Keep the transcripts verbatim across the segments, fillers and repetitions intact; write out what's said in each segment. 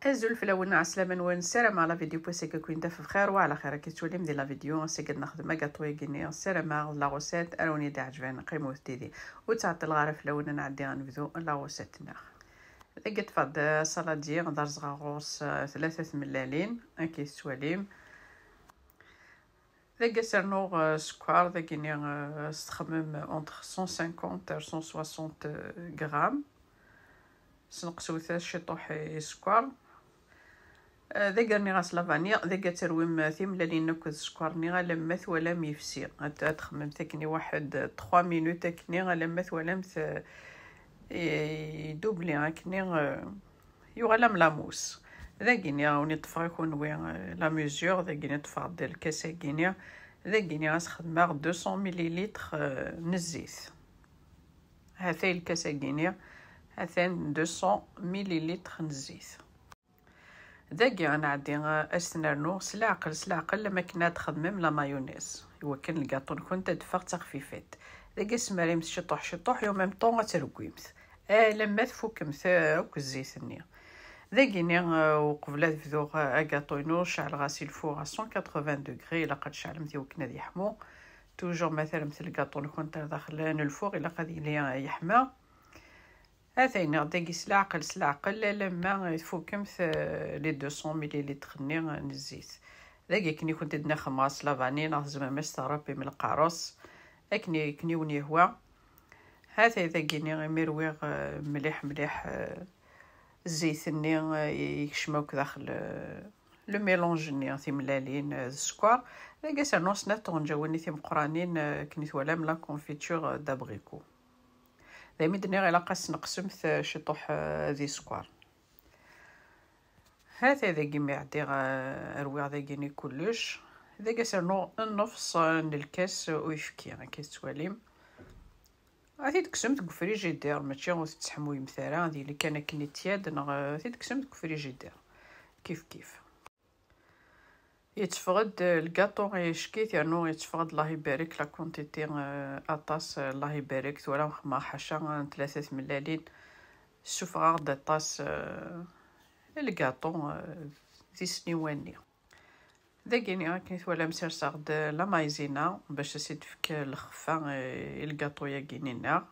Azul fell-awen, ɛeslama-nwen, ssarameɣ la vidéo n wass-agi ad ken-taf bxir wa ɛla xir. Akka tettwalim di la vidéo, ass-agi ad nexdem agaṭu-agi-nni, ssarameɣ d la recette ara wen-iɛeǧben, qqimet did-i. Ur ttɛeṭṭileɣ ara fell-awen, ad nɛeddi ad nebdu la recette-nneɣ. Dagi ṭṭfeɣ-d asaladi, ad rẓeɣ ɣur-s, eh, tlata tmellalin, akka tettwalim. Dagi ad s-rnuɣ, eh, sskeṛ, dagi-nni, eh, ad s-txemmem entre cent cinquante ar cent soixante grammes. Sneqsewt-as ciṭuḥ i sskeṛ. Eh, dagi rniɣ-as la vanille, dagi ad terwim, eh, timellalin akked sskeṛ-nni alamma twalam yefsi. Ad, ad txemmemt akken i waḥed, eh, trois minutes akken alamma twalamt, eh, i-, idubli akken, eh, yuɣal am la mousse. Dagi-nni ad wen-ṭṭfeɣ i kunwi, eh, la mesure, dagi-nni ṭṭfeɣ-d lkas-agi-nni, dagi-nni ad s-xedmeɣ deux cents millilitres, eh, n zzit. Hatay lkas-agi-nni, atan deux cents millilitres n zzit. Dagi ad nɛeddi, eh, ad s-nernu s leɛqel, s leɛqel, am akken ad txedmem la mayonnaise, iwakken lgaṭu-nkent ad d-teffeɣ d taxfifant. Dagi ad s-temrimt ciṭuḥ ciṭuḥ, et en même temps ad trewwimt alamma tfukemt, eh, akk zzit-nni. Dagi-nni, eh, uqbel ad bduɣ, eh, agaṭu-inu, ceɛleɣ-as i lfur à cent quatre-vingts degrés, ilaq ad tceɛlemt iwakken ad yeḥmu. Toujours ma terremt lgaṭu-nkent ar daxel n lfur, ilaq ad yili, eh, yeḥma. Atay-nneɣ dagi s leɛqel, s leɛqel, alamma tfukemt, eh, les deux cents millilitres-nni n zzit. Dagi akken i kent-id-nixdem ɣas la vanille, neɣ tzemrem ad s-terrabim lqaṛes, akken i, akken i wen-yehwa. Hatay dagi-nni imi rwiɣ, eh, mliḥ, mliḥ, eh, zzit-nni, eh, yekcem akk daxel, eh, le mélange-nni, timellalin, eh, d sskeṛ. Dagi ad s-rnuɣ snat tɣenǧawin timeqranin, eh, akken i twalam la confiture, eh, d'abricot. Daymi d-nniɣ ilaq ad tesneqsemt, eh, ciṭuḥ, eh, di sskeṛ. Hatay dagi mi ɛeddiɣ, eh, rwiɣ dagi-nni kullec. Dagi ad s-rnuɣ nnefṣ, eh, n lkas uyefki, akka tettwalim. Ad t-id-tekksemt deg ufrijidir, mačči ur t-tesseḥmuyemt ara, ad yili kan akken i ṭṭyad, neɣ, eh, ad t-id-tekksemt deg ufrijidir. Kif kif. Yetteffeɣ-d lgaṭu ickit, yernu yetteffeɣ-d, Allah ibarek, la quantité, eh, aṭas, eh, Allah ibarek, tura xedmeɣ ḥaca n tlata tmellalin, ssufɣeɣ-d aṭas, eh, lgaṭu, eh, di ssniwa-nni. Dagi-nni akken i twalam serseɣ-d la maïzena bac ad s-id-tefk lxeffa, eh, i lgaṭu-yagi-nni-nneɣ.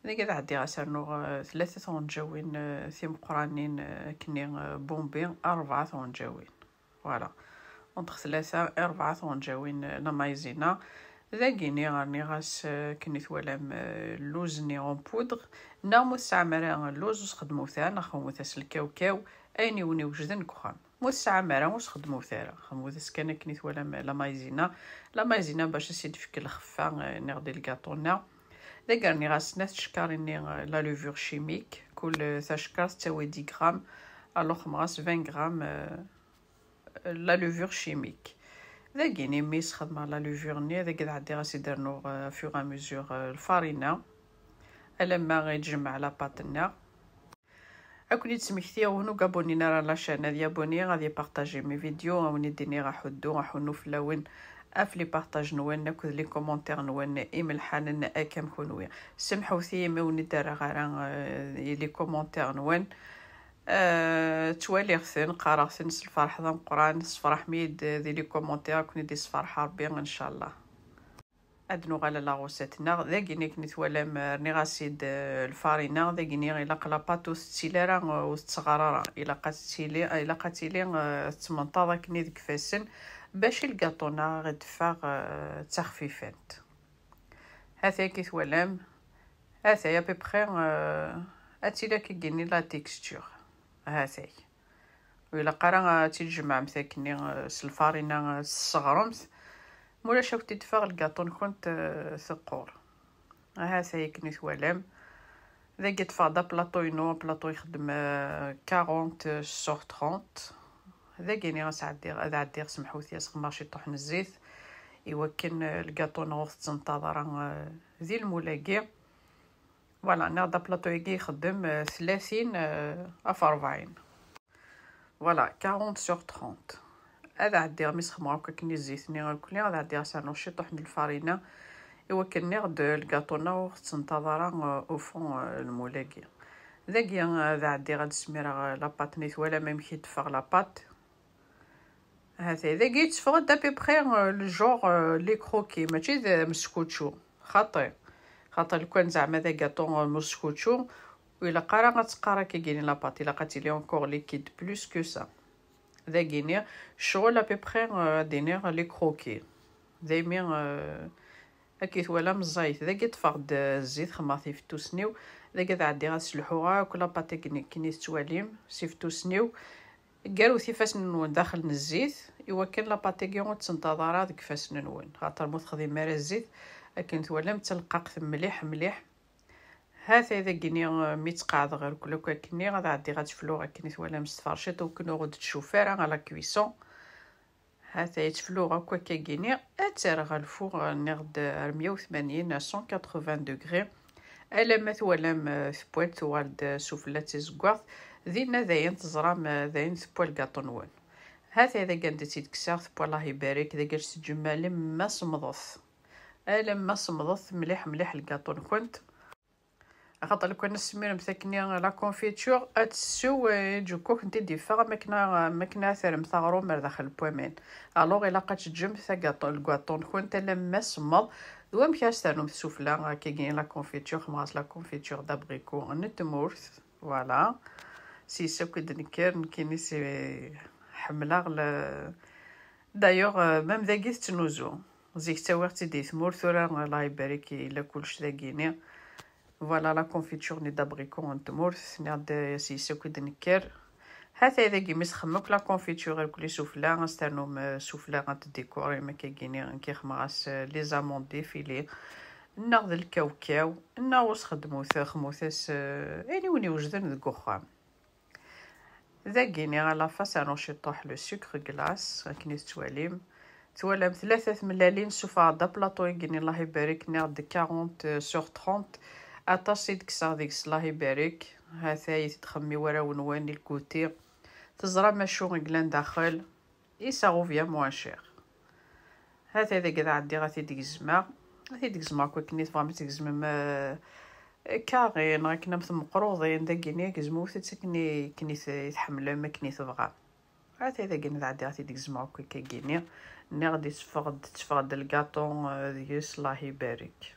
Dagi ad ɛeddiɣ ad s-rnuɣ, eh, tlata tɣenǧawin, eh, timeqranin, eh, akkenni, eh, bombi, rebɛa tɣenǧawin. Voilà. Entre tlata i rebɛa tɣenǧawin, eh, la maïzena. Dagi-nni rniɣ-as, eh, akken i twalam, eh, lluz-nni en poudre. Neɣ ma ur tesɛam ara lluz, ur sxedmut ara, neɣ xedmut-as lkawkaw, ayen i wen-iwejden deg uxxam. Ma ur tesɛam ara, ur sxedmut ara. Xedmut-as kan akken i twalam la maïzena. La maïzena bac ad s-id-tefk lxeffa, eh, niɣ di lgaṭu-nneɣ. Dagi rniɣ-as snat tcekkarin-nni, eh, la levure chimique. Kul, eh, tacekkart tettawi dix grammes, alors xedmeɣ-as vingt grammes, eh, la levure chimique. Dagi-nni mi sxedmeɣ la levure-nni, dagi ad ɛeddiɣ ad s-id-rnuɣ, euh, au fur et à mesure, euh, lfarina, alamma i d-tjemmeɛ la pâte-nneɣ. Ad ken-id-smektiɣ, win ur gabunin ara la chaîne, ad yabuni, ad yepartaji mes vidéos, ad wen-id-iniɣ aḥuddu, aḥunnu fell-awen, af les partages-nwen akked les commentaires-nwen imelḥanen akka am kunwi. Semḥut-iyi imi ur wen-id-rriɣ ara, euh, les commentaires-nwen. Eh, ttwaliɣ-ten, qqareɣ-ten s lferḥ d ameqqran, tessefraḥem-iyi-d di les commentaires, ad ken-id-yessefreḥ Rebbi, ncallah. Ad nuɣal ɣer la recette-nneɣ. Dagi-nni akken i twalam, eh, rniɣ-as-id, eh, lfarina. Dagi-nni ilaq la pâte ur tettili ara, eh, ur tetteɣɣar ara. Ilaq ad tettili, ilaq ad tili, eh, tettmenṭaḍ akken i deg ifassen, bac i lgaṭu-nneɣ ad d-teffeɣ, eh, d taxfifant. Hatay akken i twalam. Hatay, à peu près, euh, ad tili akka-gini la texture. Hatay. Ur ilaq ara ad tt-id-tjemɛemt akkenni, euh, s lfarina, euh, tesseɣremt. Ma ulac, ad wen-id-teffeɣ lgaṭu-nkent, euh, teqqur. Hatay akken i twalam. Dagi ṭṭfeɣ-d aplaṭu-inu, aplaṭu ixeddem, euh, quarante sur trente. Dagi-nni ad s-ɛeddiɣ, ad ɛeddiɣ, semḥut-iyi, ad s-xedmeɣ ciṭuḥ n zzit, iwakken, euh, lgaṭu-nneɣ ur t-ttenṭaḍ ara, euh, di lmul-agi. Voilà, nniɣ-d aplaṭu-agi ixeddem, euh, tlatin, euh, af rebɛin. Voilà, quarante sur trente. Ad ɛeddiɣ, mi sxedmeɣ akk akken i zzit-nni irkelli, ad ɛeddiɣ ad s-rnuɣ ciṭuḥ n lfarina, iwakken nniɣ-d lgaṭu-nneɣ ur t-ttenṭaḍ ara, euh, au fond, euh, lmul-agi. Dagi ad ɛeddiɣ ad smireɣ la pâte-nni, twalam amek i d-teffeɣ la pâte. Hatay dagi yetteffeɣ-d à peu près, euh, le genre, euh, les croquis, mačči d ameskučču. Xaṭi. Xaṭi lukan zeɛma d agaṭu, euh, n uskučču, ur ilaq ara ad teqqar akka gini la pâte, ilaq ad tili encore liquide plus que ça. Dagini ccɣel à peu près, euh, ad iniɣ les croquis. Daymi, euh, akka i twalam ẓẓayet. Dagi ṭṭfeɣ-d, euh, zzit, xemmeɣ tifettusin-iw. Dagi ad ɛeddiɣ ad slḥuɣ akk la pâte-agi-nni akken i tettwalim s ifettusen-iw. Ggarut ifassen-nwen daxel n zzit, iwakken la pâte-agi ur d-tenṭaḍ ara deg ifassen-nwen, xaṭer ma ur texdim ara zzit, akken twalam d taleqqaqt mliḥ mliḥ. Hatay dagini, euh, mi tt-qeɛdeɣ irkel akk akkenni, ad ɛeddiɣ ad tt-fluɣ akken i twalam s tferciṭ, iwakken ur ɣ-d-tcuf ara à la cuisson. Hatay ttfluɣ akk akkagini, ad tt-rreɣ ɣer lfuṛ, nniɣ-d ar meyya u tmanyin, à cent quatre-vingts degrés. Alamma twalam, euh, tewwal, tuɣal-d, euh, sufella d tizeggaɣt. Dinna dayen teẓram, euh, dayen tewwa lgaṭu-nwen. Hatay dagi anda tt-id-kkseɣ, tewwa Allah ibarek, dagi ad tt-teǧǧem alamma semmḍet. Alamma semmḍet mliḥ mliḥ lgaṭu-nkent. Axaṭer lukan ad tesmiremt akkenni la confiture, ad tessew, eh, ǧukuk n t-id-yeffeɣ, am akken a, am akken ad terremt aɣrum ar daxel n waman. Alors ilaq ad teǧǧemt agaṭu-, lgaṭu-nkent alamma semmeḍ. D wamek ara s-ternumt sufella akkagi la confiture, xemɣas la confiture d'abricot n tmurt. Voilà. S yes akk i d-nekker, nekkini si ḥemmleɣ le, d'ailleurs, euh, même dagi tettnuzu. Zik ttawiɣ-tt-id di tmurt, tura Allah ibarek yella kullec dagini. Voilà la confiture-nni d'abricot n tmurt, nniɣ-d s yes akk i d-nekker. Hatay dagi mi sxem akk la confiture irkel isufla, ad s-ternum, euh, sufla ad t-décorim akkagini, nekki xemɣas, euh, les amandes effilées, neɣ d lkawkaw, neɣ ur sxedmut, xmut-as, euh, ayen i wen-iwejden deg uxxam. Dagini à la fin ad rnuɣ ciṭuḥ le sucre glace, akken i tettwalim. Twalam tlata tmellalin, sufɣeɣ-d aplaṭu-agi-nni, Allah ibarek, nniɣ-d quarante sur trente. Aṭas i d-kkseɣ deg-s, Allah ibarek. Hatay, txemmem i warraw-nwen, i lkuti. Teẓram acu i yellan daxel. Et ça revient moins cher. Hatay dagi ad ɛeddiɣ ad t-id-gezmeɣ. Ad t-id-gezmeɣ akk akken i tebɣam ad t-gezmem, euh, carré, neɣ akken am tmeqruḍin, dagini gezmut-tt akken i, akken i t-, i tḥemmlem, akken i tebɣam. Hatay dagini ad ɛeddiɣ ad t-id-gezmeɣ akk akkagini. Nniɣ-d itteffeɣ-d, itteffeɣ-d lgaṭu, euh, deg-s, Allah ibarek.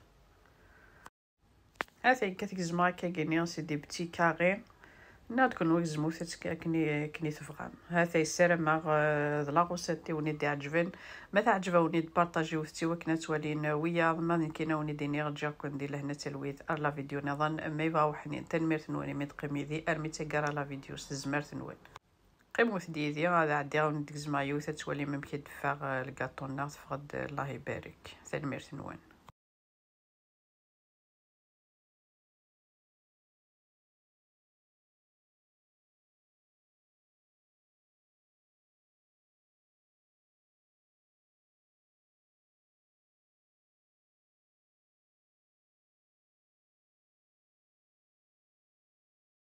Hatay akka t-gezmeɣ akkagini, c'est des petits carrés. Nniɣ-d kunwi gezmut-tt akken i, akken i tebɣam. Hatay ssarameɣ, euh, d la recette i wen-id-iɛeǧben. Ma teɛǧeb-awen-id, partagiwet-tt i wakken ad twalin wiyaḍ. Ma d nekkini a wen-id-iniɣ ǧǧiɣ-ken di lehna d talwit ar la vidéo niḍen, ma yebɣa uḥnin. Tanemmirt-nwen imi d-teqqim yid-i armi d taggara la vidéo s tezmert-nwen. Qqimet-d yid-i, ad ɛeddiɣ ad wen-d-gezmeɣ yiwet ad twalim amek i d-teffeɣ, euh, lgaṭu-nneɣ, teffeɣ-d, Allah ibarek. Tanemmirt-nwen.